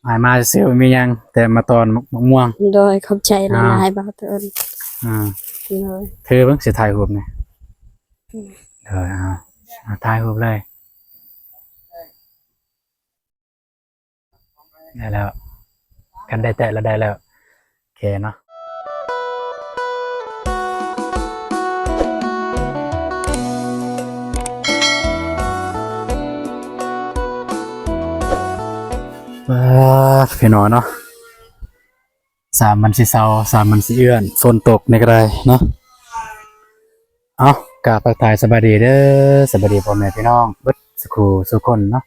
ອ້າຍມາຊື່ໆ ບໍ່ມີຫຍັງ ແຕ່ມາຕອນໝາກ ໝາກມ່ວງ. ໂດຍ ຂອບໃຈຫຼາຍໆ ບ່າວຕູນ. ອ່າ ໂດຍ ຖືເບິ່ງ ຊິຖ່າຍຮູບນີ້. ໂດຍ ອ່າ ອ່າ ຖ່າຍຮູບເລີຍ. ໄດ້ແລ້ວ ຄັນໄດ້ແຕະແລ້ວໄດ້ແລ້ວ ໂອເຄເນາະ. ປາດ ພີ່ນ້ອງເນາະ ສາມວັນຊິເຊົາ ສາມວັນຊິເອື້ອນ ຝົນຕົກນີ້ກໍໄດ້ເນາະ. ເອົາ ກາບທັກທາຍສະບາຍດີເດີ ສະບາຍດີພໍ່ແມ່ພີ່ນ້ອງເບິດສູ່ຄູ່ສູ່ຄົນເນາະ.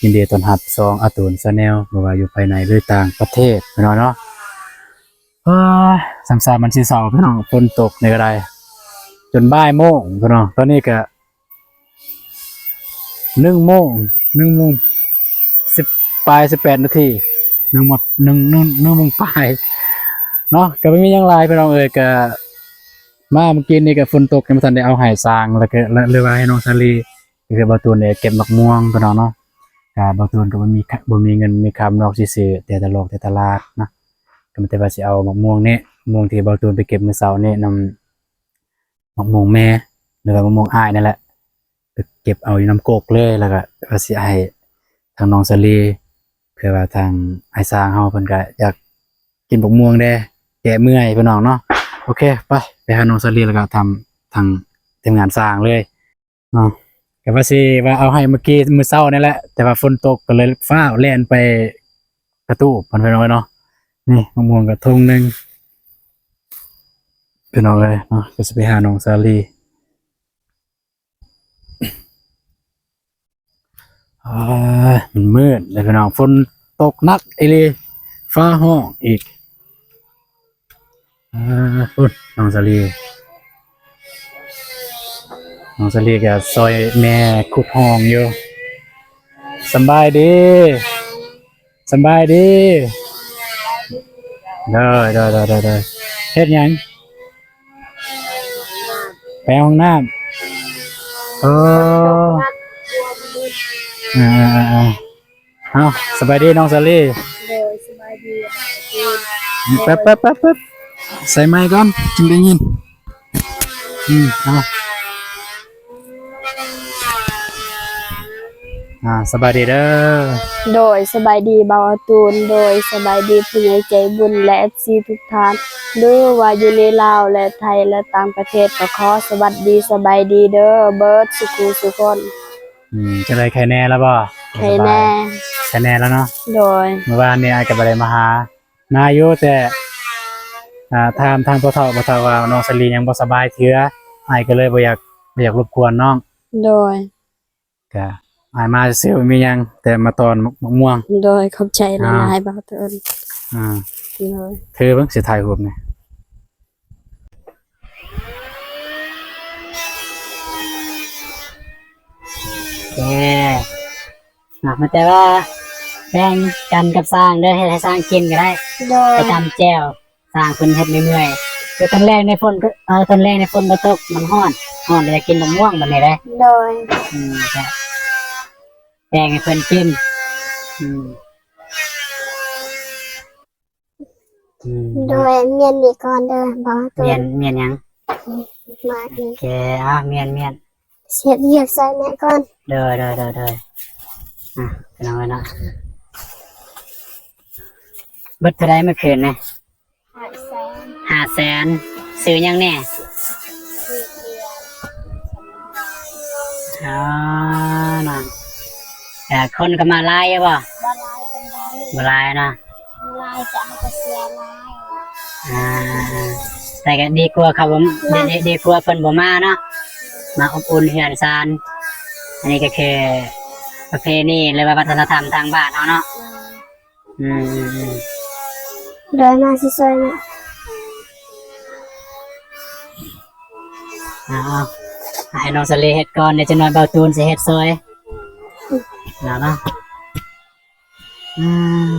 ຍິນດີຕ້ອນຮັບຊ່ອງອາຕູນ Channel ບໍ່ວ່າຢູ່ພາຍໃນ ຫຼື ຕ່າງປະເທດ ພີ່ນ້ອງເນາະ. ເອີຍ ສາມ ສາມວັນຊິເຊົາ ພີ່ນ້ອງ ຝົນຕົກນີ້ກໍໄດ້ ຈົນບ່າຍໂມງ ພີ່ນ້ອງ. ຕອນນີ້ກໍ ໜຶ່ງໂມງ ໜຶ່ງໂມງສິບປາຍ ສິບແປດນາທີ ໜຶ່ງໂມງ ໜຶ່ງ ໜຶ່ງ ໜຶ່ງໂມງປາຍເນາະ. ກໍບໍ່ມີຫຍັງຫຼາຍ ພີ່ນ້ອງເອີຍ ກໍມາມື້ກີ້ນີ້ກໍຝົນຕົກ ຍັງບໍ່ທັນໄດ້ເອົາໃຫ້ຊ່າງ ແລ້ວກໍ ຫຼືວ່າໃຫ້ນ້ອງສາລີ ຄືບ່າວຕູນໄດ້ເກັບໝາກມ່ວງ ພີ່ນ້ອງເນາະ. ກໍບ່າວຕູນກໍບໍ່ມີ ບໍ່ມີເງິນມີຄຳດອກ ຊິຊື້ແຕ່ຕະຫຼອກແຕ່ຕະຫຼາດເນາະ. ກໍມີແຕ່ວ່າຊິເອົາໝາກມ່ວງນີ້ ມ່ວງທີ່ບ່າວຕູນໄປເກັບມື້ເຊົ້ານີ້ນຳ ໝາກມ່ວງແມ່ ຫຼືວ່າໝາກມ່ວງອ້າຍນັ້ນແຫຼະ ໄປເກັບເອົາຢູ່ນ້ຳກົກເລີຍ. ແລ້ວກໍວ່າຊິໃຫ້ທາງນ້ອງສາລີ ເພື່ອວ່າທາງອ້າຍຊ່າງເຮົາເພິ່ນກໍຢາກກິນໝາກມ່ວງແດ່ ແກ້ເມື່ອຍ ພີ່ນ້ອງເນາະ. ໂອເຄ ໄປ ໄປຫານ້ອງສາລີ ແລ້ວກໍທາງ ທາງທີມງານຊ່າງເລີຍເນາະ. ກໍວ່າຊິວ່າເອົາໃຫ້ມື້ກີ້ ມື້ເຊົ້ານີ້ແຫຼະ ແຕ່ວ່າຝົນຕົກ ກໍເລີຍຟ້າວແລ່ນໄປກະຕູບ ພີ່ນ້ອງເອີຍເນາະ. ນີ້ ໝາກມ່ວງກໍຖົງໜຶ່ງ ພີ່ນ້ອງເອີຍເນາະ. ກໍຊິໄປຫານ້ອງສາລີ. ເອີຍ ມັນມືດເລີຍພີ່ນ້ອງ ຝົນຕົກໜັກອີ່ຫຼີ ຟ້າຮ້ອງອີກ. ເອີຍ ພຸ້ນ ນ້ອງສາລີ ນ້ອງສາລີກໍຊ່ອຍແມ່ຂຸດຮ່ອງຢູ່. ສຳບາຍດີ. ສຳບາຍດີ. ໂດຍ ໂດຍ ໂດຍ ໂດຍ ໂດຍ. ເຮັດຫຍັງ? ໄປຫ້ອງນ້ຳ. ໂອ້ ເອີ ເອີ ເອີ ເອີ. ເອົ້າ ສະບາຍດີນ້ອງສາລີ. ໂດຍ ສະບາຍດີ. ແປັບ ແປັບ ແປັບ ແປັບ ໃສ່ໄມກ່ອນ ຈຶ່ງໄດ້ຍິນ. ອືມ ເອົາ ອ່າ ສະບາຍດີເດີ. ໂດຍ ສະບາຍດີບ່າວອາຕູນ. ໂດຍ ສະບາຍດີຜູ້ໃຫຍ່ໃຈບຸນ ແລະ ເອັຟຊີທຸກທ່ານ ຫຼືວ່າຢູ່ໃນລາວ ແລະ ໄທ ແລະ ຕ່າງປະເທດ ກໍຂໍສະຫວັດດີສະບາຍດີເດີ ເບິດສູ່ຄູ່ສູ່ຄົນ. ອືມ ຈັ່ງໃດ ໄຄແນ່ແລ້ວບໍ່? ໄຄແນ່ ໄຄແນ່ແລ້ວເນາະ. ໂດຍ ມື້ວານນີ້ອ້າຍກໍບໍ່ໄດ້ມາຫາ ມາຢູ່ ແຕ່ ອ່າ ຖາມທາງພໍ່ເຖົ້າ ພໍ່ເຖົ້າວ່ານ້ອງສາລີຍັງບໍ່ສະບາຍເທື່ອ ອ້າຍກໍເລີຍບໍ່ຢາກ ບໍ່ຢາກລົບກວນນ້ອງ. ໂດຍ ກະອ້າຍມາຊື່ໆ ບໍ່ມີຫຍັງ ແຕ່ມາຕອນໝາກ ໝາກມ່ວງ. ໂດຍ ຂອບໃຈຫຼາຍໆ ບ່າວເຕີນ. ອ່າ ໂດຍ ຖືເບິ່ງ ຊິຖ່າຍຮູບນີ້. ແກ ນະ ມີແຕ່ວ່າແບ່ງກັນກັບຊ່າງເດີ ເຮັດໃຫ້ຊ່າງກິນກໍໄດ້. ໂດຍ ໄປຕຳແຈ່ວ ຊ່າງເພິ່ນເຮັດເມື່ອຍໆ. ຄືຕອນແລງໃນຝົນກໍ ເອີ ຕອນແລງໃນຝົນບໍ່ຕົກ ມັນຮ້ອນ ຮ້ອນແລ້ວຢາກກິນໝາກມ່ວງບັດນີ້ເດ້. ໂດຍ ອືມ ແບ່ງໃຫ້ເພິ່ນກິນ. ອືມ. ອືມ ໂດຍ ມ້ຽນນີ້ກ່ອນເດີ ບໍ່ໂຕ ມ້ຽນ ມ້ຽນຫຍັງ? ມານີ້ ໂອເຄ ເອົາ ມ້ຽນ ມ້ຽນ ເຮັດວຽກຊ່ອຍແມ່ກ່ອນ. ໂດຍ ໂດຍ ໂດຍ ໂດຍ. ອ່ະ ພີ່ນ້ອງເອີຍເນາະ ເບິດເທົ່າໃດມື້ຄືນນີ້? ຫ້າແສນ ຫ້າແສນ. ຊື້ຫຍັງແດ່? ຊື້ເຂົ້າ ອໍ ເນາະ. ແຕ່ຄົນກໍມາຫຼາຍຢູ່ບໍ່? ບໍ່ຫຼາຍປານໃດ. ບໍ່ຫຼາຍເນາະ. ຫຼາຍກະເຮົາກໍເສຍຫຼາຍ. ອ່າ ແຕ່ກໍດີກວ່າເຂົາບໍ່ ດີ ດີກວ່າເພິ່ນບໍ່ມາເນາະ ມາອົບອຸ່ນເຮືອນຊານ. ອັນນີ້ກໍຄືປະເພນີ ຫຼືວ່າວັດທະນະທຳທາງບ້ານເຮົາເນາະ. ອືມ ອືມ ອືມ ໂດຍ ມາຊິຊ່ອຍແມ່. ເອົາ ໃຫ້ນ້ອງສາລີເຮັດກ່ອນ ດຽວຈັກໜ້ອຍບ່າວຕູນຊິເຮັດຊ່ອຍ. ເອົາເນາະ ອືມ.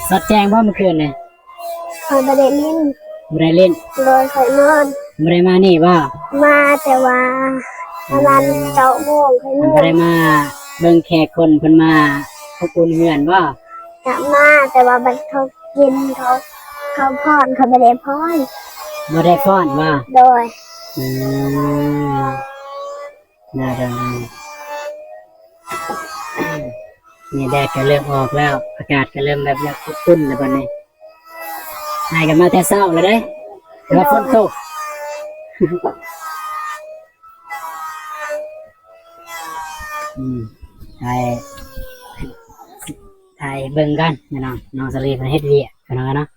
ສອດແຈ້ງບໍ່ມື້ຄືນນີ້? ຂ້ອຍບໍ່ໄດ້ຫຼິ້ນ. ບໍ່ໄດ້ຫຼິ້ນ? ໂດຍ ຂ້ອຍນອນ. ບໍ່ໄດ້ມານີ້ບໍ່? ມາ ແຕ່ວ່າ ປະມານເກົ້າໂມງ ເພິ່ນບໍ່ໄດ້ມາເບິ່ງແຂກຄົນ ເພິ່ນມາອົບອຸ່ນເຮືອນບໍ່? ກະມາ ແຕ່ວ່າບັດເຂົາກິນ ເຂົາ ເຂົາຟ້ອນ ເຂົາບໍ່ໄດ້ຟ້ອນ. ບໍ່ໄດ້ຟ້ອນບໍ່? ໂດຍ. ອືມ ໄດ້ໆ ນີ້ແດດກໍເລີ່ມອອກແລ້ວ ອາກາດກໍເລີ່ມແບບຢາກອຸ່ນໆແລ້ວບັດນີ້. ອ້າຍກໍມາແຕ່ເຊົ້າແລ້ວເດ້ ແຕ່ວ່າຝົນຕົກ. ອືມ ຖ່າຍ ຖ່າຍເບິ່ງກ່ອນພີ່ນ້ອງ ນ້ອງສາລີເພິ່ນເຮັດວຽກພີ່ນ້ອງເນາະ.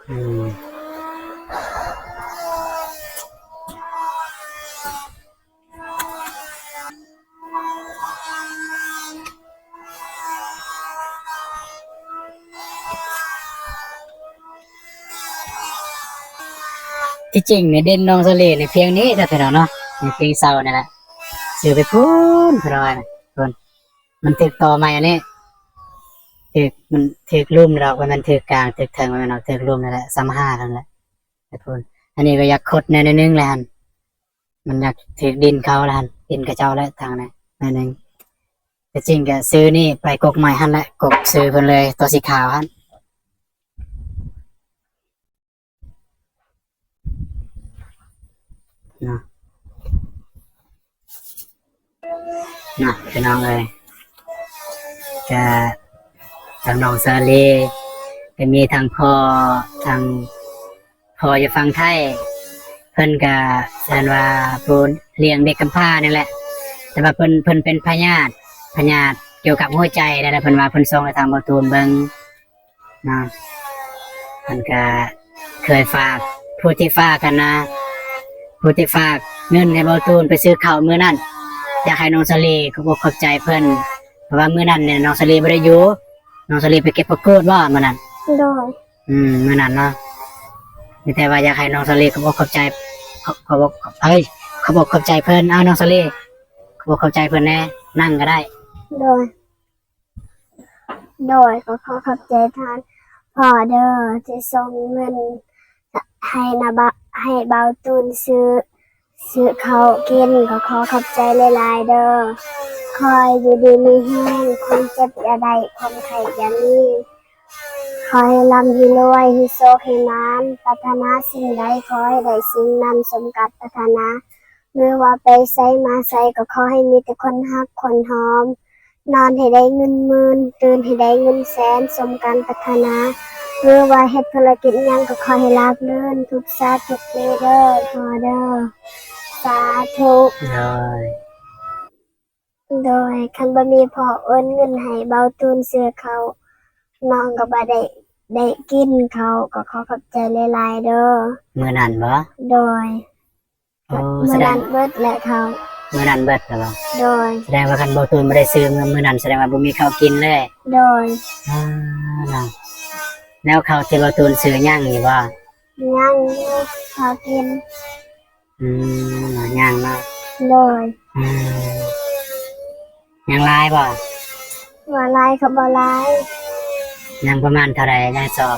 ອືມ ທີ່ຈິງນີ້ດິນນ້ອງສາລີນີ້ພຽງນີ້ແຫຼະພີ່ນ້ອງເນາະ ພຽງເສົານີ້ແຫຼະ ຊື່ໄປພຸ້ນພີ່ນ້ອງເອີຍ ພຸ້ນ. ມັນຖືກຕໍໄມ້ອັນນີ້ ຖືກ ມັນຖືກລຸ່ມດອກ ບໍ່ແມ່ນຖືກກາງ ຖືກເທິງ ບໍ່ແມ່ນດອກ ຖືກລຸ່ມນີ້ແຫຼະ ສາມຫ້ານັ້ນແຫຼະ ໄອ້ພຸ້ນ. ອັນນີ້ກໍຢາກຄົດແດ່ໜ້ອຍໜຶ່ງແຫຼະຫັ້ນ ມັນຢາກຖືກດິນເຂົາແຫຼະຫັ້ນ ດິນເຂົາເຈົ້າແຫຼະທາງນັ້ນໜ້ອຍໜຶ່ງ. ແຕ່ຈິງກໍຊື້ນີ້ໄປກົກໄມ້ຫັ້ນແຫຼະ ກົກຊື້ເພິ່ນເລີຍ ຕົວສີຂາວຫັ້ນ. ເນາະ ເນາະ ພີ່ນ້ອງເອີຍ ກະທາງນ້ອງສາລີ ກະມີທັງພໍ່ ທັງພໍ່ຢູ່ຝັ່ງໄທ ເພິ່ນກະເອີ້ນວ່າຜູ້ລ້ຽງເດັກກຳພ້ານີ້ແຫຼະ ແຕ່ວ່າເພິ່ນ ເພິ່ນເປັນພະຍາດ ພະຍາດກ່ຽວກັບຫົວໃຈ ແລ້ວເພິ່ນວ່າເພິ່ນສົ່ງໃຫ້ທາງບ່າວຕູນເບິ່ງ ເນາະ ເພິ່ນກະເຄີຍຝາກ ຜູ້ທີ່ຝາກຫັ້ນນະ ຜູ້ທີ່ຝາກເງິນໃຫ້ບ່າວຕູນໄປຊື້ເຂົ້າມື້ນັ້ນ ຢາກໃຫ້ນ້ອງສາລີຂອບອົກຂອບໃຈເພິ່ນ ເພາະວ່າມື້ນັ້ນນີ້ນ້ອງສາລີບໍ່ໄດ້ຢູ່ ນ້ອງສາລີໄປເກັບຜັກກູດບໍ່ມື້ນັ້ນ? ໂດຍ. ອືມ ມື້ນັ້ນເນາະ ມີແຕ່ວ່າຢາກໃຫ້ນ້ອງສາລີຂອບອົກຂອບໃຈ ຂອບ ຂອບ ເອີຍ ຂອບອົກຂອບໃຈເພິ່ນ. ເອົາ ນ້ອງສາລີ ຂອບອົກຂອບໃຈເພິ່ນແດ່ ນັ່ງກໍໄດ້. ໂດຍ. ໂດຍ ກໍຂໍຂອບໃຈທ່ານພໍ່ເດີ ທີ່ສົ່ງເງິນໃຫ້ນະ ບະ ໃຫ້ບ່າວຕູນຊື້ ຊື້ເຂົ້າກິນ ກໍຂໍຂອບໃຈຫຼາຍໆເດີ. ຂໍໃຫ້ຢູ່ດີມີແຮງ ຄວາມເຈັບຢ່າໄດ້ ຄວາມໄຂ້ຢ່າມີ. ຂໍໃຫ້ລ່ຳໃຫ້ລວຍ ໃຫ້ໂຊກໃຫ້ໝານ ປາດຖະໜາສິ່ງໃດ ຂໍໃຫ້ໄດ້ສິ່ງນັ້ນສົມກັບປາດຖະໜາ. ຫຼືວ່າໄປໃສມາໃສກໍຂໍໃຫ້ມີແຕ່ຄົນຮັກຄົນຫອມ. ນອນໃຫ້ໄດ້ເງິນໝື່ນ ຕື່ນໃຫ້ໄດ້ເງິນແສນ ສົມການປາດຖະໜາ. ຫຼືວ່າເຮັດທຸລະກິດຫຍັງກໍຂໍໃຫ້ລາບລື່ນ ທຸກຊາດທຸກປີເດີພໍ່ເດີ. ສາທຸ. ໂດຍ. ໂດຍ. ຄັນບໍ່ມີພໍ່ໂອນເງິນໃຫ້ເບົາຕູນຊື້ເຂົ້າ ນ້ອງກໍບໍ່ໄດ້ ໄດ້ກິນເຂົ້າ ກໍຂໍຂອບໃຈຫຼາຍໆເດີ. ມື້ນັ້ນບໍ? ໂດຍ. ໂອ້ ມື້ນັ້ນເບິດແຫຼະເຂົ້າ. ມື້ນັ້ນເບິດແລ້ວບໍ? ໂດຍ. ສະແດງວ່າຄັນເບົາຕູນບໍ່ໄດ້ຊື້ມື້ ມື້ນັ້ນ ສະແດງວ່າບໍ່ມີເຂົ້າກິນເລີຍ. ໂດຍ. ອາ ເນາະ ແລ້ວເຂົ້າທີ່ເບົາຕູນຊື້ຍັງຢູ່ບໍ? ຍັງຢູ່ ພໍກິນ. ອືມ ຍັງເນາະ. ໂດຍ. ອືມ ຍັງຫຼາຍບໍ່? ວ່າຫຼາຍກໍບໍ່ຫຼາຍ. ຍັງປະມານເທົ່າໃດ? ຍັງສອບ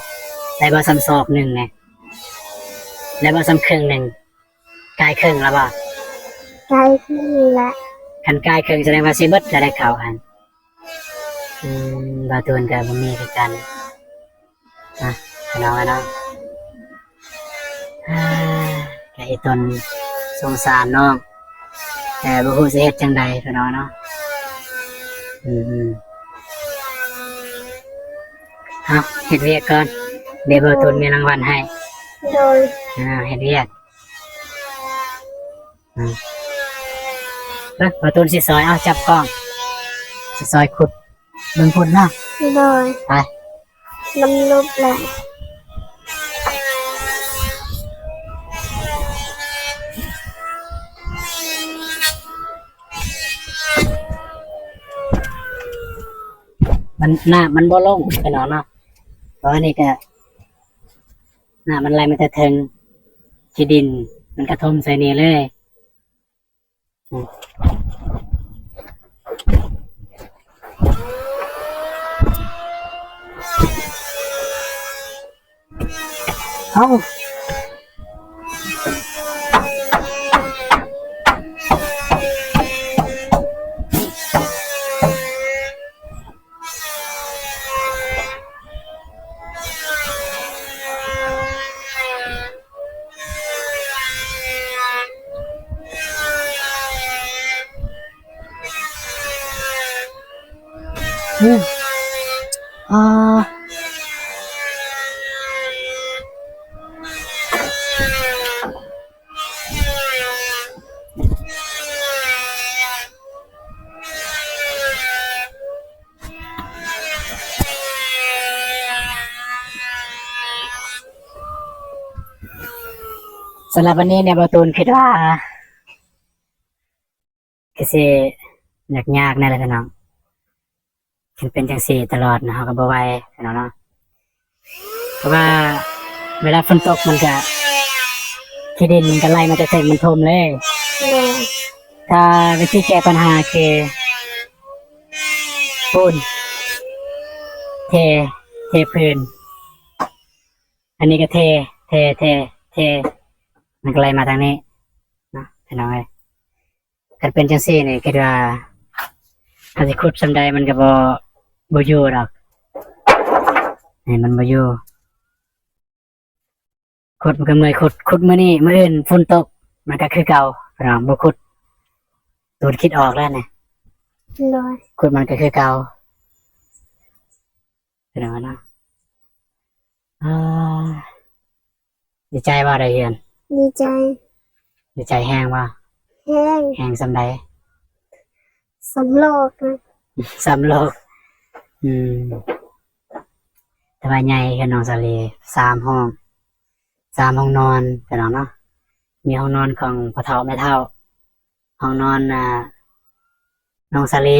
ໄດ້ບໍ່ສ່ຳສອບໜຶ່ງນີ້? ໄດ້ບໍ່ສ່ຳເຄິ່ງໜຶ່ງ? ກາຍເຄິ່ງແລ້ວບໍ່? ກາຍເຄິ່ງແລ້ວ. ຄັນກາຍເຄິ່ງສະແດງວ່າຊິເບິດແລ້ວໄດ໋ເຂົ້າຫັ້ນ. ອືມ ບ່າວຕູນກໍບໍ່ມີຄືກັນນະ ພີ່ນ້ອງເອີຍເນາະ. ອາ ກໍອີ່ຕົນສົງສານນ້ອງ ແຕ່ບໍ່ຮູ້ຊິເຮັດຈັ່ງໃດ ພີ່ນ້ອງເນາະ. ອືມໆ ເອົາ ເຮັດວຽກກ່ອນ ດຽວບ່າວຕູນມີລາງວັນໃຫ້. ໂດຍ. ອາ ເຮັດວຽກ. ອືມ ເບິ່ງ ບ່າວຕູນຊິຊ່ອຍ ເອົາ ຈັບກ້ອງ ຊິຊ່ອຍຂຸດເບິ່ງພຸ້ນເນາະ. ໂດຍ. ໄປ ມັນຫຼຸບແລ້ວ ມັນ ນ້ຳມັນບໍ່ລົງ ພີ່ນ້ອງເນາະ. ເພາະອັນນີ້ກະ ນ້ຳມັນໄຫຼມາແຕ່ເທິງ ທີ່ດິນມັນກະຖົມໃສ່ນີ້ເລີຍ. ອືມ ເອົ້າ ອາ ສຳລັບວັນນີ້ເນຍ ບ່າວຕູນຄິດວ່າ ຄືຊິຍາກໆແດ່ລະພີ່ນ້ອງ. ຄັນເປັນຈັ່ງຊີ້ຕະຫຼອດນະ ເຮົາກໍບໍ່ໄຫວພີ່ນ້ອງເນາະ. ເພາະວ່າເວລາຝົນຕົກມັນກະ ຂີ້ດິນມັນກະໄຫຼມາແຕ່ເທິງ ມັນຖົມເລີຍ. ແມ່ນ. ຖ້າວິທີແກ້ບັນຫາຄືປູນ ເທ ເທພື້ນ ອັນນີ້ກໍເທ ເທ ເທ ເທ ມັນກໍໄຫຼມາທາງນີ້ເນາະ ພີ່ນ້ອງເອີຍ. ຄັນເປັນຈັ່ງຊີ້ນີ້ ຄິດວ່າເຮົາຊິຂຸດສ່ຳໃດມັນກໍບໍ່ ບໍ່ຢູ່ດອກ ນີ້ມັນບໍ່ຢູ່. ຂຸດມັນກໍເມື່ອຍຂຸດ ຂຸດມື້ນີ້ ມື້ອື່ນຝົນຕົກ ມັນກໍຄືເກົ່າ ພີ່ນ້ອງ. ບໍ່ຂຸດ ຕູນຄິດອອກແລ້ວນີ້. ໂດຍ. ຂຸດມັນກໍຄືເກົ່າ ພີ່ນ້ອງເນາະ. ອາ ດີໃຈບໍ່ໄດ້ເຮືອນ? ດີໃຈ. ດີໃຈແຮງບໍ່? ແຮງ. ແຮງສ່ຳໃດ? ສ່ຳໂລກ. ສ່ຳໂລກ. ອືມ ແຕ່ວ່າໃຫຍ່ເຮືອນນ້ອງສາລີ ສາມຫ້ອງ ສາມຫ້ອງນອນ ພີ່ນ້ອງເນາະ. ມີຫ້ອງນອນຂອງພໍ່ເຖົ້າແມ່ເຖົ້າ ຫ້ອງນອນ ອາ ນ້ອງສາລີ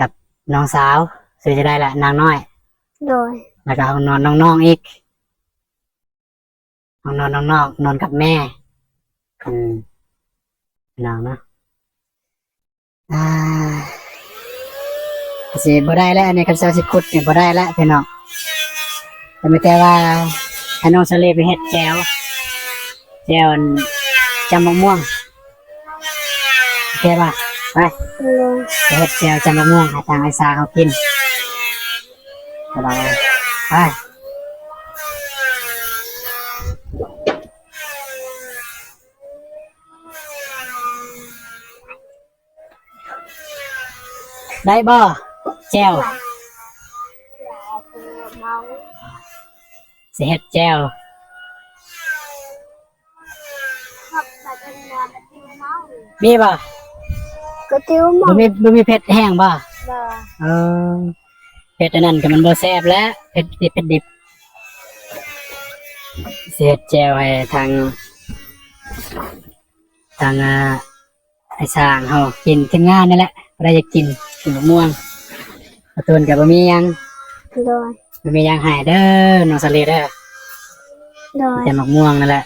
ກັບນ້ອງສາວ ຊື່ຈັ່ງໃດລະ ນາງນ້ອຍ. ໂດຍ. ແລ້ວກໍຫ້ອງນອນນ້ອງໆອີກ ຫ້ອງນອນນ້ອງໆ ນອນກັບແມ່. ອືມ ພີ່ນ້ອງເນາະ. ອາ ຊິບໍ່ໄດ້ແລ້ວ ອັນນີ້ຄັນເຈົ້າຊິຂຸດນີ້ບໍ່ໄດ້ແລ້ວພີ່ນ້ອງ. ກໍມີແຕ່ວ່າໃຫ້ນ້ອງສາລີໄປເຮັດແຈ່ວ ແຈ່ວອັນ ຈຳບັກມ່ວງ ໂອເຄບໍ່? ໄປ ໂດຍ. ໄປເຮັດແຈ່ວຈຳບັກມ່ວງໃຫ້ທາງອ້າຍຊ້າງເຮົາກິນ. ໄປ ໄປ. ໄດ້ບໍ່ແຈ່ວ? ຊິເຮັດແຈ່ວ ມີບໍ່? ກະຕິວ ບໍ່ມີ ບໍ່ມີເຜັດແຮງບໍ່? ບໍ່. ເອີ ເຜັດອັນນັ້ນກໍມັນບໍ່ແຊບແຫຼະ ເຜັດດິບ ເຜັດດິບ. ຊິເຮັດແຈ່ວໃຫ້ທາງ ທາງ ອາ ອ້າຍຊ້າງເຮົາກິນ ທີມງານນີ້ແຫຼະ ຜູ້ໃດຢາກກິນ ກິນບັກມ່ວງ. ປະຕູນກໍບໍ່ມີຫຍັງ. ໂດຍ. ບໍ່ມີຫຍັງໃຫ້ເດີ ນ້ອງສາລີເດີ. ໂດຍ. ແຕ່ໝາກມ່ວງນັ້ນແຫຼະ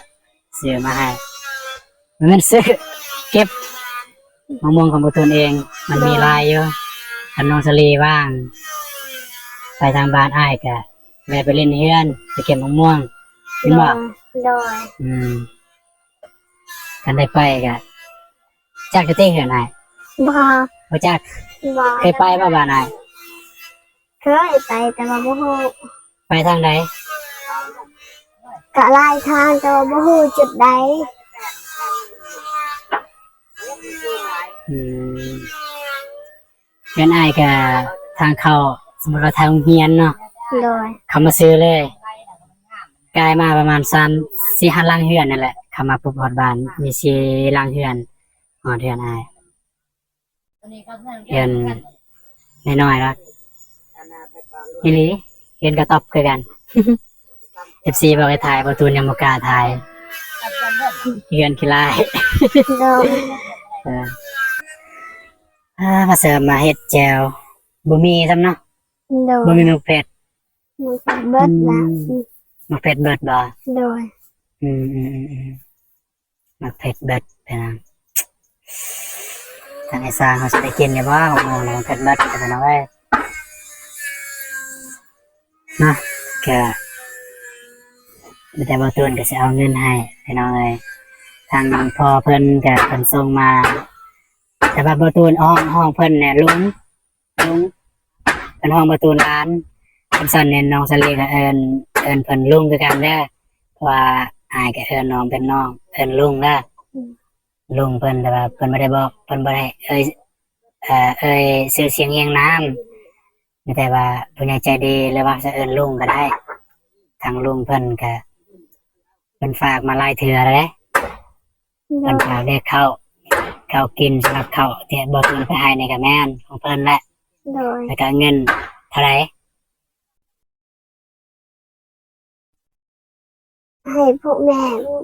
ຊື້ມາໃຫ້ ເງິນຊື້ເກັບໝາກມ່ວງຂອງປະຕູນເອງ ມັນມີ ໂດຍ ຫຼາຍຢູ່. ຄັນນ້ອງສາລີວ່າງ ໄປທາງບ້ານອ້າຍ ກະແວ່ໄປຫຼິ້ນເຮືອນ ໄປເກັບໝາກມ່ວງ ແມ່ນບໍ່? ໂດຍ. ອືມ ຄັນໄດ້ໄປກະ ຈັກຢູ່ຕິເຮືອນອ້າຍ? ບໍ່. ບໍ່ຈັກ? ບໍ່. ເຄີຍໄປບໍ່ບ້ານອ້າຍ? ເຄີຍໄປ ແຕ່ວ່າບໍ່ຮູ້. ໄປທາງໃດ? ກະຫຼາຍທາງ ແຕ່ວ່າບໍ່ຮູ້ຈຸດໃດ. ອືມ ເຮືອນອ້າຍກະທາງເຂົ້າ ສົມມຸດວ່າທາງໂຮງຮຽນເນາະ. ໂດຍ. ເຂົ້າມາຊື່ເລີຍ ກາຍມາປະມານສາມ ສີ່ ຫ້າຫຼັງເຮືອນນັ້ນແຫຼະ. ເຂົ້າມາປຸບຮອດບ້ານ ມີສີ່ຫຼັງເຮືອນ ຮອດເຮືອນອ້າຍ ເຮືອນນ້ອຍໆເນາະ. ອີ່ຫຼີ ເຮືອນກະຕ໊ອບຄືກັນ. ເອັຟຊີບອກໃຫ້ຖ່າຍ ປະຕູນຍັງບໍ່ກ້າຖ່າຍ ເຮືອນຂີ້ລ້າຍ. ໂດຍ. ເອີ ອາ ມາເສີມ ມາເຮັດແຈ່ວ ບໍ່ມີຊ້ຳເນາະ. ໂດຍ. ບໍ່ມີໝາກເຜັດ ໝາກເຜັດເບິດລະ. ອືມ ໝາກເຜັດເບິດບໍ່? ໂດຍ. ອືມໆໆໆ ໝາກເຜັດເບິດພີ່ນ້ອງ. ທາງໄອ້ຊ້າງເຮົາຊິໄດ້ກິນຢູ່ບໍ່ ໝາກມ່ວງ ໝາກເຜັດເບິດພີ່ນ້ອງເອີຍ. ເນາະ ກະ ມີແຕ່ບໍ່ຕູນກໍຊິເອົາເງິນໃຫ້ພີ່ນ້ອງເອີຍ. ທາງພໍ່ເພິ່ນກໍເພິ່ນສົ່ງມາ ແຕ່ວ່າບໍ່ຕູນ ຮ້ອງ ຮ້ອງເພິ່ນແຫຼະ ລຸງ ລຸງ ເພິ່ນຮ້ອງບໍ່ຕູນຫຼານ. ຄັນຊັ້ນແມ່ນນ້ອງສາລີກໍເອີ້ນ ເອີ້ນເພິ່ນລຸງຄືກັນເດີ ເພາະວ່າອ້າຍກໍເອີ້ນນ້ອງເປັນນ້ອງ ເອີ້ນລຸງເດີ ອືມ ລຸງເພິ່ນ. ແຕ່ວ່າເພິ່ນບໍ່ໄດ້ບອກ ເພິ່ນບໍ່ໄດ້ເອີ່ຍ ເອີ່ຍຊື່ສຽງຮຽງນາມ ມີແຕ່ວ່າຜູ້ໃຫຍ່ໃຈດີ ຫຼືວ່າຈະເອີ້ນລຸງກໍໄດ້. ທາງລຸງເພິ່ນກໍ ເພິ່ນຝາກມາຫຼາຍເທື່ອແລ້ວເດ້ ໂດຍ ເພິ່ນຝາກເດ້ ເຂົ້າ ເຂົ້າກິນ ສຳລັບເຂົ້າທີ່ບໍ່ຕູນໄປໃຫ້ນີ້ກໍແມ່ນຂອງເພິ່ນແຫຼະ ໂດຍ ແລ້ວກໍເງິນເທົ່າໃດ? ໃຫ້ພວກແມ່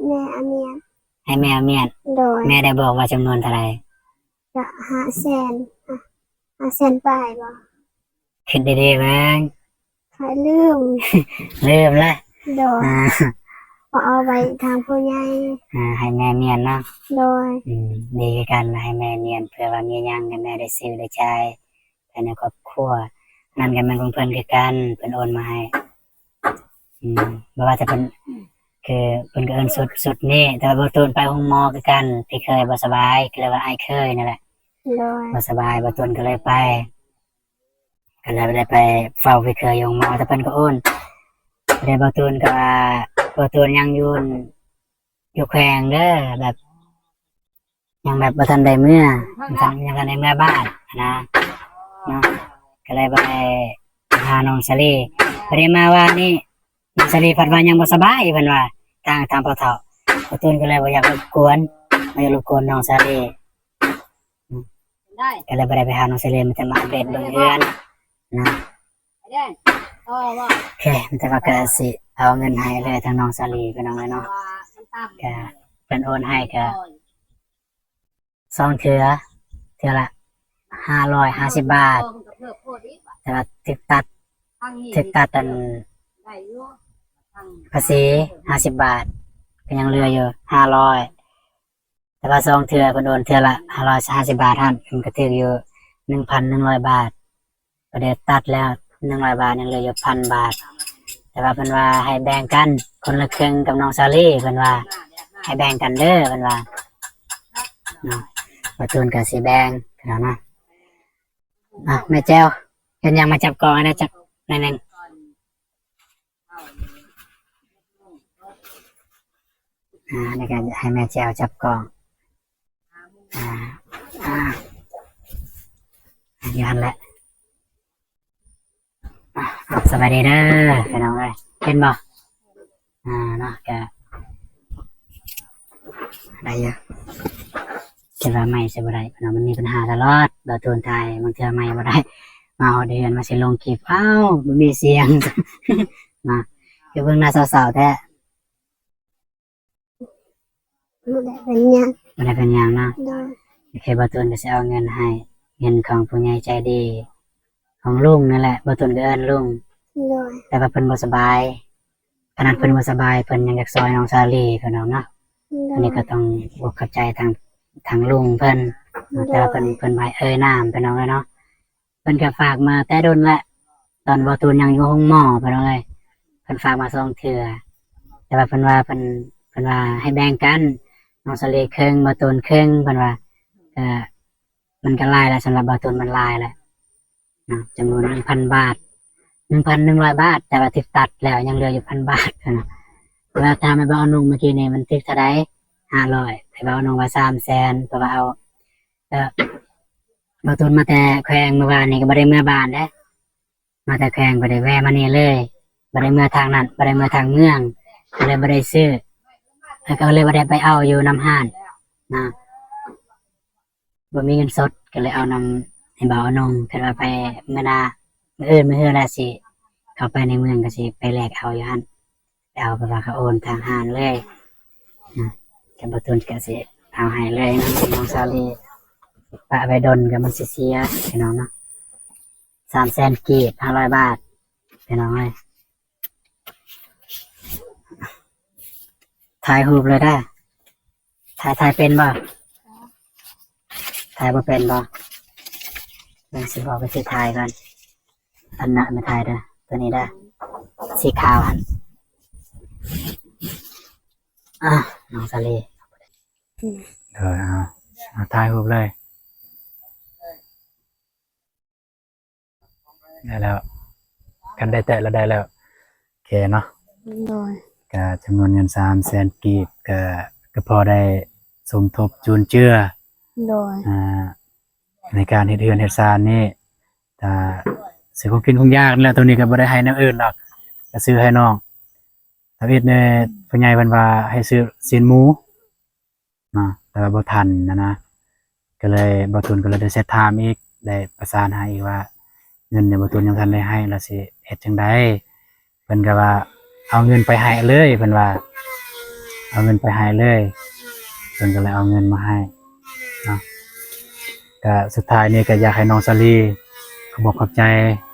ແມ່ອາມຽນ ໃຫ້ແມ່ອາມຽນ ໂດຍ ແມ່ໄດ້ບອກວ່າຈຳນວນເທົ່າໃດ? ກະຫ້າແສນ ຫ້າແສນປາຍບໍ່? ຄິດດີໆເບິ່ງ ຂ້ອຍລືມ ລືມລະ ໂດຍ ອ່າ ເອົາໄວ້ທາງຜູ້ໃຫຍ່ ອ່າ ໃຫ້ແມ່ມຽນເນາະ ໂດຍ ອືມ ດີຄືກັນ ໃຫ້ແມ່ມຽນ ເພື່ອວ່າມີຫຍັງໃຫ້ແມ່ໄດ້ຊື້ໄດ້ຈ່າຍ ພາຍໃນຄອບຄົວ ນັ້ນກໍແມ່ນຂອງເພິ່ນຄືກັນ ເພິ່ນໂອນມາໃຫ້ ອືມ ບໍ່ວ່າຈະເປັນ ຄືເພິ່ນກໍເອີ້ນຊຸດ ຊຸດນີ້ ແຕ່ວ່າບໍ່ຕູນໄປໂຮງໝໍຄືກັນ ພີ່ເຂີຍບໍ່ສະບາຍ ກໍເລີຍວ່າອ້າຍເຂີຍນັ້ນແຫຼະ ໂດຍ ບໍ່ສະບາຍ ບໍ່ຕູນກໍເລີຍໄປ ກໍເລີຍໄດ້ໄປເຝົ້າພີ່ເຂີຍຢູ່ໂຮງໝໍ ແຕ່ເພິ່ນກໍໂອນ ແຕ່ບໍ່ຕູນກໍວ່າ ບໍ່ຕູນຍັງຢູ່ ຢູ່ແຂວງເດີ ແບບ ຍັງແບບບໍ່ທັນໄດ້ເມືອ ຍັງ ຍັງບໍ່ທັນໄດ້ເມືອບ້ານນະ ເນາະ ກໍເລີຍບໍ່ໄດ້ຫານ້ອງສາລີ ບໍ່ໄດ້ມາວານນີ້ ນ້ອງສາລີພັດວ່າຍັງບໍ່ສະບາຍ ເພິ່ນວ່າ ທາງ ທາງພໍ່ເຖົ້າ ພໍ່ຕູນກໍເລີຍບໍ່ຢາກລົບກວນ ບໍ່ຢາກລົບກວນນ້ອງສາລີ ກໍເລີຍບໍ່ໄດ້ໄປຫານ້ອງສາລີ ມີແຕ່ມາອັບເດດເບິ່ງເຮືອນນະ. ໂອເຄ ແຕ່ວ່າກໍຊິເອົາເງິນໃຫ້ເລີຍທາງນ້ອງສາລີ ພີ່ນ້ອງເອີຍເນາະ ກໍເພິ່ນໂອນໃຫ້ກໍສອງເທື່ອ ເທື່ອລະຫ້າຮ້ອຍຫ້າສິບບາດ ແຕ່ວ່າຖືກຕັດ ຖືກຕັດອັນພາສີຫ້າສິບບາດ ກໍຍັງເຫຼືອຢູ່ຫ້າຮ້ອຍ ແຕ່ວ່າສອງເທື່ອເພິ່ນໂອນເທື່ອລະຫ້າຮ້ອຍຫ້າສິບບາດຫັ້ນ ມັນກໍຖືກຢູ່ໜຶ່ງພັນໜຶ່ງຮ້ອຍບາດ ກໍໄດ້ຕັດແລ້ວໜຶ່ງຮ້ອຍບາດ ຍັງເຫຼືອຢູ່ພັນບາດ ແຕ່ວ່າເພິ່ນວ່າໃຫ້ແບ່ງກັນຄົນລະເຄິ່ງກັບນ້ອງສາລີ ເພິ່ນວ່າໃຫ້ແບ່ງກັນເດີ ເພິ່ນວ່າເນາະ ບໍ່ຕູນກໍຊິແບ່ງເນາະ ອ່ະ ແມ່ແຈ່ວ ເຮັດຫຍັງ ມາຈັບກ້ອງໃຫ້ແດ່ຈັກໜ້ອຍໜຶ່ງ. ອ່າ ນີ້ກໍໃຫ້ແມ່ແຈ່ວຈັບກ້ອງ ອ່າ ອ່າ ຢູ່ຫັ້ນແຫຼະ ອ່າ ສະບາຍດີເດີພີ່ນ້ອງເອີຍ ເຫັນບໍ່? ອ່າ ເນາະ ກໍໄດ້ຢູ່ ຄິດວ່າໄມໃຊ້ບໍ່ໄດ້ເນາະ ມັນມີບັນຫາຕະຫຼອດ ບໍ່ຕູນຖ່າຍ ບາງເທື່ອໄມບໍ່ໄດ້ ມາຮອດເຮືອນ ວ່າຊິລົງຄລິບ ອ້າວ ບໍ່ມີສຽງ ເນາະ ຄືເບິ່ງໜ້າເສົ້າໆແທ້. ບໍ່ໄດ້ເປັນຫຍັງ ບໍ່ໄດ້ເປັນຫຍັງເນາະ ໂດຍ ໂອເຄ ບ່າວຕູນກໍຊິເອົາເງິນໃຫ້ ເງິນຂອງຜູ້ໃຫຍ່ໃຈດີ ຂອງລຸງນັ້ນແຫຼະ ບ່າວຕູນກໍເອີ້ນລຸງ ໂດຍ ແຕ່ວ່າເພິ່ນບໍ່ສະບາຍ ຂະໜາດເພິ່ນບໍ່ສະບາຍ ເພິ່ນຍັງຢາກຊ່ອຍນ້ອງສາລີ ເພິ່ນເນາະ ໂດຍ ອັນນີ້ກໍຕ້ອງຂອບໃຈທາງ ທາງລຸງເພິ່ນ ໂດຍ ແຕ່ວ່າເພິ່ນ ເພິ່ນບໍ່ໃຫ້ເອີ່ຍນາມ ພີ່ນ້ອງເອີຍເນາະ. ເພິ່ນກໍຝາກມາແຕ່ດົນແລ້ວ ຕອນບ່າວຕູນຍັງຢູ່ໂຮງໝໍ ພີ່ນ້ອງເອີຍ ເພິ່ນຝາກມາສອງເທື່ອ ແຕ່ວ່າເພິ່ນວ່າ ເພິ່ນ ເພິ່ນວ່າໃຫ້ແບ່ງກັນ ນ້ອງສາລີເຄິ່ງ ບ່າວຕູນເຄິ່ງ ເພິ່ນວ່າ ກໍມັນກໍຫຼາຍແລ້ວ ສຳລັບບ່າວຕູນມັນຫຼາຍແລ້ວເນາະ ຈຳນວນໜຶ່ງພັນບາດ ໜຶ່ງພັນໜຶ່ງຮ້ອຍບາດ ແຕ່ວ່າຖືກຕັດແລ້ວ ຍັງເຫຼືອຢູ່ພັນບາດ ເພິ່ນວ່າ ແຕ່ວ່າຖາມໃຫ້ບ່າວອານຸງເມື່ອກີ້ນີ້ ມັນຖືກເທົ່າໃດ ຫ້າຮ້ອຍ ແຕ່ບ່າວອານຸງວ່າສາມແສນ ເພາະວ່າເອົາ ເອີ ບ່າວຕູນມາແຕ່ແຂວງ ມື້ວານນີ້ກໍບໍ່ໄດ້ເມືອບ້ານເດ້ ມາແຕ່ແຂວງ ບໍ່ໄດ້ແວ່ມານີ້ເລີຍ ບໍ່ໄດ້ເມືອທາງນັ້ນ ບໍ່ໄດ້ເມືອທາງເມືອງ ກໍເລີຍບໍ່ໄດ້ຊື້ ແລ້ວກໍເລີຍບໍ່ໄດ້ໄປເອົາຢູ່ນຳຮ້ານນະ ບໍ່ມີເງິນສົດ ກໍເລີຍເອົານຳໃຫ້ບ່າວອານົງ ຄັນວ່າໄປມື້ໜ້າ ມື້ອື່ນ ມື້ຮືແລ້ວຊິເຂົ້າໄປໃນເມືອງ ກໍຊິໄປແລກເອົາຢູ່ຫັ້ນ. ໄປເອົາ ເພາະວ່າເຂົາໂອນທາງຮ້ານເລີຍນະ ກັບບ່າວຕູນກະຊິເອົາໃຫ້ເລີຍນະ ນ້ອງສາລີ ປະໄວ້ດົນກໍມັນຊິເສຍ ພີ່ນ້ອງເນາະ ສາມແສນກີບ ຫ້າຮ້ອຍບາດ ພີ່ນ້ອງເອີຍ ຖ່າຍຮູບເລີຍເດີ ຖ່າຍ ຖ່າຍເປັນບໍ່? ຖ່າຍບໍ່ເປັນບໍ່? ເບິ່ງຊິບອກວິທີຖ່າຍກ່ອນ ອັນນະ ມາຖ່າຍເດີ ຕົວນີ້ເດີ ສີຂາວຫັ້ນ ອ່າ ນ້ອງສາລີ ໂດຍ ເອົາ ເອົາ ຖ່າຍຮູບເລີຍ ໄດ້ແລ້ວ ຄັນໄດ້ແຕະແລ້ວໄດ້ແລ້ວ ໂອເຄເນາະ ໂດຍ ກະຈຳນວນເງິນສາມແສນກີບ ກະ ກະພໍໄດ້ສົມທົບຈຸນເຈືອ ໂດຍ ອ່າ ໃນການເຮັດເຮືອນເຮັດຊານນີ້ ກະຊື້ຂອງກິນຂອງຢາກນີ້ແຫຼະ ໂຕນີ້ກະບໍ່ໄດ້ໃຫ້ແນວອື່ນດອກ ກະຊື້ໃຫ້ນ້ອງ ທຳອິດນີ້ ຜູ້ໃຫຍ່ເພິ່ນວ່າໃຫ້ຊື້ຊີ້ນໝູເນາະ ແຕ່ວ່າບໍ່ທັນຫັ້ນນະ ກະເລີຍ ບ່າວຕູນກະເລີຍໄດ້ແຊັດຖາມອີກ ໄດ້ປະສານຫາອີກວ່າ ເງິນນີ້ບ່າວຕູນຍັງບໍ່ທັນໄດ້ໃຫ້ ລະຊິເຮັດຈັ່ງໃດ ເພິ່ນກະວ່າເອົາເງິນໄປໃຫ້ເລີຍ ເພິ່ນວ່າເອົາເງິນໄປໃຫ້ເລີຍ ເພິ່ນກະເລີຍເອົາເງິນມາໃຫ້ເນາະ ກະສຸດທ້າຍນີ້ກະຢາກໃຫ້ນ້ອງສາລີຂອບອົກຂອບໃຈ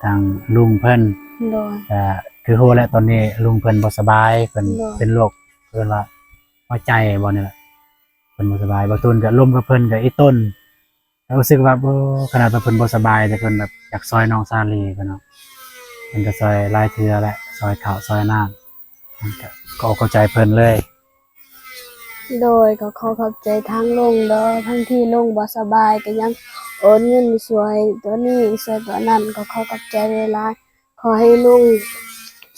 ທາງລຸງເພິ່ນ ໂດຍ ກະຄືຮູ້ແຫຼະ ຕອນນີ້ລຸງເພິ່ນບໍ່ສະບາຍ ເພິ່ນ ໂດຍ ເປັນໂລກ ເພິ່ນວ່າຫົວໃຈບໍ່ນີ້ແຫຼະ ເພິ່ນບໍ່ສະບາຍ ບ່າວຕູນກະລົມກັບເພິ່ນກະອີ່ຕົນ ກະຮູ້ສຶກວ່າ ໂອ້ ຂະໜາດວ່າເພິ່ນບໍ່ສະບາຍ ແຕ່ເພິ່ນແບບຢາກຊ່ອຍນ້ອງສາລີ ເພິ່ນວ່າ ເພິ່ນກະຊ່ອຍຫຼາຍເທື່ອແຫຼະ ຊ່ອຍເຂົ້າຊ່ອຍນ້ຳ ມັນກະ ກະເຂົ້າໃຈເພິ່ນເລີຍ ໂດຍ ກະຂໍຂອບໃຈທາງລຸງເດີ ທັງທີ່ລຸງບໍ່ສະບາຍ ກະຍັງໂອນເງິນຊ່ວຍຕົວນີ້ຊ່ວຍຕົວນັ້ນ ກະຂໍຂອບໃຈຫຼາຍໆ ຂໍໃຫ້ລຸງ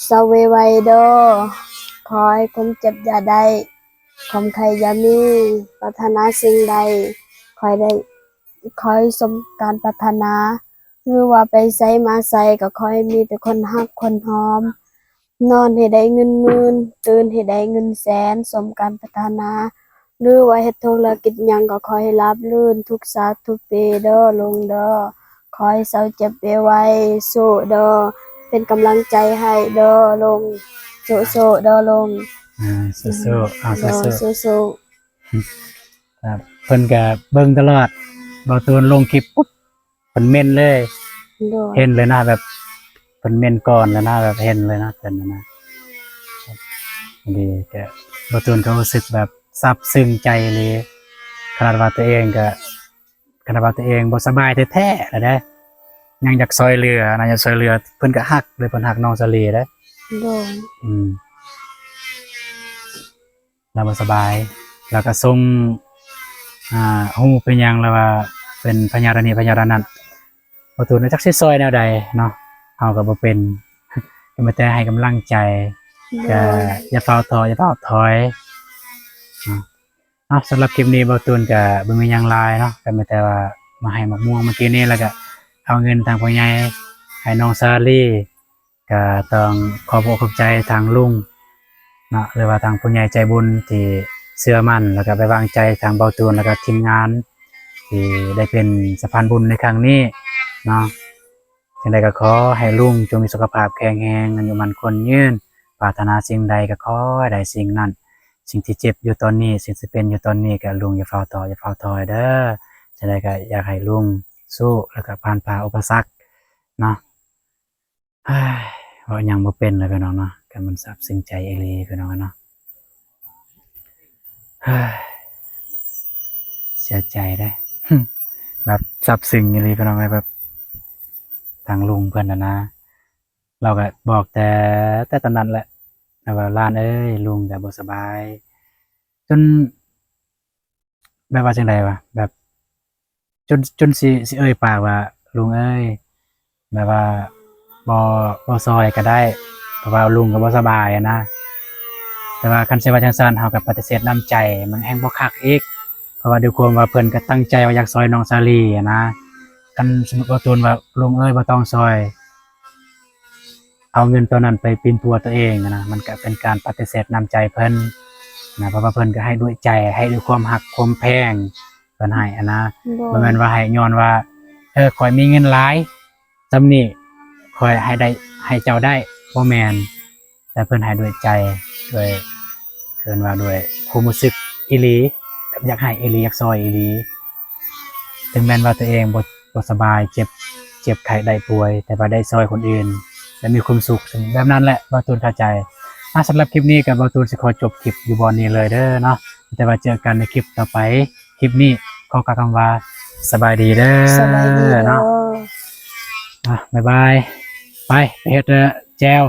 ເຊົາໄວໆເດີ ຂໍໃຫ້ຄວາມເຈັບຢ່າໄດ້ ຄວາມໄຂ້ຢ່າມີ ປາດຖະໜາສິ່ງໃດ ຂໍໃຫ້ໄດ້ ຂໍໃຫ້ສົມການປາດຖະໜາ ຫຼືວ່າໄປໃສມາໃສ ກະຂໍໃຫ້ມີແຕ່ຄົນຮັກຄົນຫອມ ນອນໃຫ້ໄດ້ເງິນໝື່ນ ຕື່ນໃຫ້ໄດ້ເງິນແສນ ສົມການປາດຖະໜາ ຫຼືວ່າເຮັດທຸລະກິດຫຍັງກະຂໍໃຫ້ລາບລື່ນ ທຸກຊາດທຸກປີເດີລຸງເດີ ຂໍໃຫ້ເຊົາເຈັບໄວໆ ສູ້ເດີ ເປັນກຳລັງໃຈໃຫ້ເດີລຸງ ສູ້ໆເດີລຸງ ອ່າ ສູ້ໆ ອ່າ ເດີ ສູ້ໆ ສູ້ໆ ອ່າ ເພິ່ນກະເບິ່ງຕະຫຼອດ ບ່າວຕູນລົງຄລິບປຸບ ເພິ່ນເມັ້ນເລີຍ ໂດຍ ເຫັນເລີຍນະ ແບບເພິ່ນເມັ້ນກ່ອນເລີຍນະ ແບບເຫັນເລີຍນະ ເພິ່ນນະ ດີ ກະ ບ່າວຕູນກະຮູ້ສຶກແບບຊາບຊຶ້ງໃຈອີ່ຫຼີ ຂະໜາດວ່າຕົວເອງກະ ຂະໜາດວ່າຕົວເອງບໍ່ສະບາຍແທ້ໆລະເດ້ ຍັງຢາກຊ່ອຍເຫຼືອນະ ຢາກຊ່ອຍເຫຼືອ ເພິ່ນກະຮັກເລີຍ ເພິ່ນຮັກນ້ອງສາລີເດ້ ໂດຍ ອືມ ລາວບໍ່ສະບາຍ ລາວກະສົ່ງ ອ່າ ຮູບເປັນຫຍັງ ລາວວ່າເປັນພະຍາດອັນນີ້ພະຍາດອັນນັ້ນ ບໍ່ຖືກ ຈັກຊິຊ່ອຍແນວໃດເນາະ ເຮົາກະບໍ່ເປັນ ກະມີແຕ່ໃຫ້ກຳລັງໃຈ ໂດຍ ກະຢ່າຟ້າວທໍ້ ຢ່າຟ້າວຖອຍເນາະ ເອົາ ສຳລັບຄລິບນີ້ ບ່າວຕູນກະບໍ່ມີຫຍັງຫຼາຍເນາະ ກະມີແຕ່ວ່າມາໃຫ້ໝາກມ່ວງມື້ກີ້ນີ້ ລະກະເອົາເງິນທາງຜູ້ໃຫຍ່ໃຫ້ນ້ອງສາລີ ກະຕ້ອງຂອບອົກຂອບໃຈທາງລຸງເນາະ ຫຼືວ່າທາງຜູ້ໃຫຍ່ໃຈບຸນທີ່ເຊື່ອໝັ້ນ ລະກະໄວ້ວາງໃຈທາງບ່າວຕູນ ລະກະທີມງານ ທີ່ໄດ້ເປັນສະພານບຸນໃນຄັ້ງນີ້ເນາະ ຈັ່ງໃດກະຂໍໃຫ້ລຸງຈົ່ງມີສຸຂະພາບແຂງແຮງ ອາຍຸໝັ້ນຂວັນຍືນ ປາດຖະໜາສິ່ງໃດກະຂໍໃຫ້ໄດ້ສິ່ງນັ້ນ ສິ່ງທີ່ເຈັບຢູ່ຕອນນີ້ ສິ່ງທີ່ເປັນຢູ່ຕອນນີ້ ກະລຸງຢ່າຟ້າວທໍ້ ຢ່າຟ້າວຖອຍເດີ ຈັ່ງໃດກະຢາກໃຫ້ລຸງສູ້ ລະກະຜ່ານຜ່າອຸປະສັກເນາະ ເວົ້າຫຍັງບໍ່ເປັນເລີຍພີ່ນ້ອງເນາະ ກະມັນຊາບຊຶ້ງໃຈອີ່ຫຼີພີ່ນ້ອງເນາະ ເສຍໃຈເດ້ ແບບຊາບຊຶ້ງອີ່ຫຼີພີ່ນ້ອງເອີຍ ແບບທາງລຸງເພິ່ນຫັ້ນນະ ລາວກະບອກແຕ່ ແຕ່ຕອນນັ້ນແຫຼະ ລາວວ່າ ຫຼານເອີຍ ລຸງກະບໍ່ສະບາຍ ຈົນ ແບບວ່າຈັ່ງໃດວະ ແບບ ຈົນ ຈົນຊິ ຊິເອີ່ຍປາກວ່າ ລຸງເອີຍ ແບບວ່າ ບໍ່ ບໍ່ຊ່ອຍກະໄດ້ ເພາະວ່າລຸງກະບໍ່ສະບາຍຫັ້ນນະ ແຕ່ວ່າຄັນຊິວ່າຈັ່ງຊັ້ນ ເຮົາກະປະຕິເສດນ້ຳໃຈ ມັນແຮ່ງບໍ່ຄັກອີກ ເພາະວ່າດ້ວຍຄວາມວ່າເພິ່ນກະຕັ້ງໃຈວ່າຢາກຊ່ອຍນ້ອງສາລີຫັ້ນນະ ຄັນສົມມຸດວ່າໂຕນວ່າ ລຸງເອີຍ ບໍ່ຕ້ອງຊ່ອຍ ເອົາເງິນໂຕນັ້ນໄປປິ່ນປົວໂຕເອງຫັ້ນນະ ມັນກະເປັນການປະຕິເສດນ້ຳໃຈເພິ່ນນະ ເພາະວ່າເພິ່ນກະໃຫ້ດ້ວຍໃຈ ໃຫ້ດ້ວຍຄວາມຮັກຄວາມແພງ ເພິ່ນໃຫ້ຫັ້ນນະ ໂດຍ ບໍ່ແມ່ນວ່າໃຫ້ຍ້ອນວ່າ ເອີ ຂ້ອຍມີເງິນຫຼາຍ ສ່ຳນີ້ຂ້ອຍໃຫ້ໄດ້ ໃຫ້ເຈົ້າໄດ້ ບໍ່ແມ່ນ ແຕ່ເພິ່ນໃຫ້ດ້ວຍໃຈ ດ້ວຍ ເອີ້ນວ່າດ້ວຍຄວາມຮູ້ສຶກອີ່ຫຼີ ແບບຢາກໃຫ້ອີ່ຫຼີ ຢາກຊ່ອຍອີ່ຫຼີ ເຖິງແມ່ນວ່າຕົວເອງບໍ່ ບໍ່ສະບາຍ ເຈັບ ເຈັບໄຂ້ໄດ້ປ່ວຍ ແຕ່ວ່າໄດ້ຊ່ອຍຄົນອື່ນ ແລະ ມີຄວາມສຸກ ແບບນັ້ນແຫຼະ ບ່າວຕູນເຂົ້າໃຈ. ອ່າ ສຳລັບຄລິບນີ້ກະບ່າວຕູນຊິຂໍຈົບຄລິບຢູ່ບ່ອນນີ້ເລີຍເດີເນາະ ແຕ່ວ່າເຈີກັນໃນຄລິບຕໍ່ໄປ. ຄລິບນີ້ຂໍກ່າວຄຳວ່າ ສະບາຍດີເດີ ສະບາຍດີເດີ ເນາະ ອ່າ ບາຍບາຍ ໄປ ໄປເຮັດແຈ່ວ.